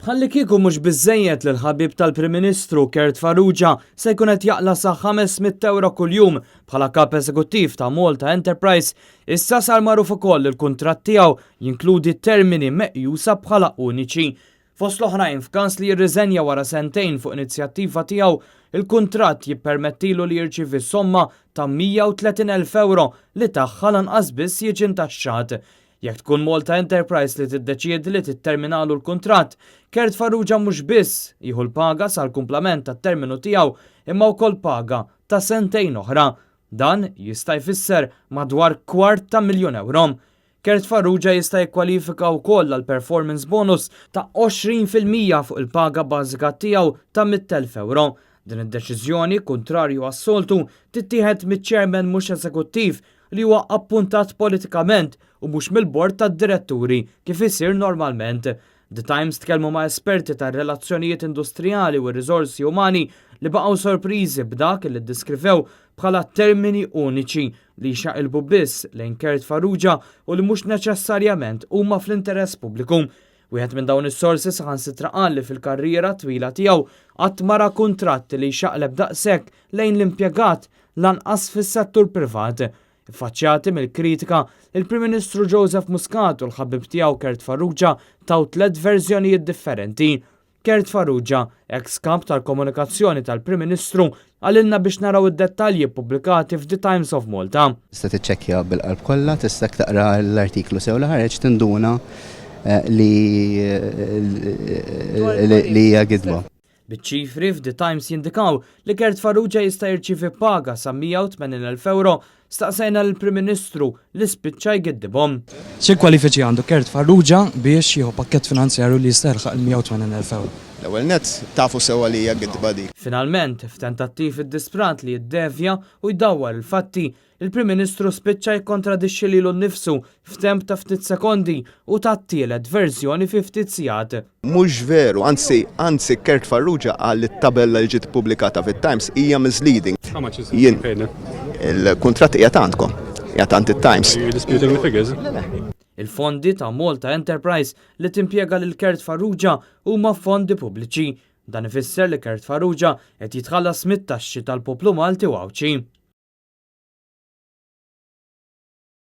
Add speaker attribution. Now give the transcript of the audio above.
Speaker 1: Bħallikieku mhux biżżejjed li l-ħabib tal-Prim Ministru Kurt Farrugia se jkun qed jaqla' sa 500 ewro kuljum bħala Kap Eżekuttiv ta' Malta Enterprise, issa sar magħruf ukoll li l-kuntratt tiegħu jinkludi termini meqjusa bħala uniċi. Fost l-oħrajn, f'każ li jirriżenja wara sentejn fuq inizjattiva tiegħu, il-kuntratt jippermettilu li jirċievi somma ta' 130,000 ewro li tagħha lanqas biss jiġi ntaxxat. Jekk tkun Malta Enterprise li tiddeċiedi li titterminalu l-kuntratt, Kurt Farrugia mhux biss jieħu l-paga sal-kumplament tat-terminu tiegħu imma wkoll paga ta' sentejn oħra. Dan jista' jfisser madwar kwart ta' miljun ewro. Kurt Farrugia jista' jikkwalifika wkoll għal performance bonus ta' 20% fuq il-paga bażika tiegħu ta' 100,000 ewro. Din id-deċiżjoni, kuntrarju għas-soltu, tittieħed miċ-chairman mhux eżekuttiv li huwa appuntat politikament u mhux mill-bord tad-diretturi kif isir normalment. The Times tkellmu ma' esperti tar-relazzjonijiet industrijali u r-riżorsi umani li baqgħu sorpriżi b'dak li ddeskrivew bħala termini uniċi li jxaqilbu biss lejn Kurt Farrugia u li mhux neċessarjament huma fl-interess pubbliku. Wieħed minn dawn is-sorsi saħansitra qal li fil-karriera twila tiegħu qatt ma ra kuntratt li jxaqleb daqshekk lejn l-impjegat lanqas fis-settur privat. Iffaċċjati mill-kritika, il-Prim Ministru Joseph Muscat u l-ħabib tiegħu Kurt Farrugia taw tliet verżjonijiet differenti. Kurt Farrugia, ex kap tal-komunikazzjoni tal-Prim Ministru, qalilna biex naraw id-dettalji ppubblikati f'The Times of Malta.
Speaker 2: Tista' tiċċekkja bil-qalb kollha, tista' taqra l-artiklu sew li ħareġ tinduna li li hija gidba.
Speaker 1: Biċ-ċifri f'The Times jindikaw li Kurt Farrugia jista' jirċievi paga sa 180,000 ewro, staqsejna lill-Prim Ministru li spiċċa jgiddibhom. Xi kwalifiċi għandu Kurt Farrugia biex jieħu pakkett finanzjarju li jista' jilħaq il-180,000 ewro?
Speaker 3: L-ewwel nett, tafu sewwa li hija gidba dik.
Speaker 1: Finalment, f'tentattiv iddisprat li jiddevja u jdawwar il-fatti, Il-Prim Ministru spiċċa jikkontradixxi lilu nnifsu f'temp ta' ftit sekondi u ta t-tielet verżjoni fi ftit sigħat.
Speaker 3: Mhux veru, anzi, anzi Kurt Farrugia qal li t-tabella li ġiet ippubblikata fit-Times hija misleading.
Speaker 4: How much is it paid now?
Speaker 3: Il-kuntratt qiegħed għandkom, qiegħed għand it-Times.
Speaker 4: Are you disputing the figures?
Speaker 3: Le, le.
Speaker 1: Il-fondi ta' Malta Enterprise li timpjega lil Kurt Farrugia huma fondi pubbliċi. Dan ifisser li Kurt Farrugia qed jitħallas mit-taxxi tal-poplu Malti u Għawdxi.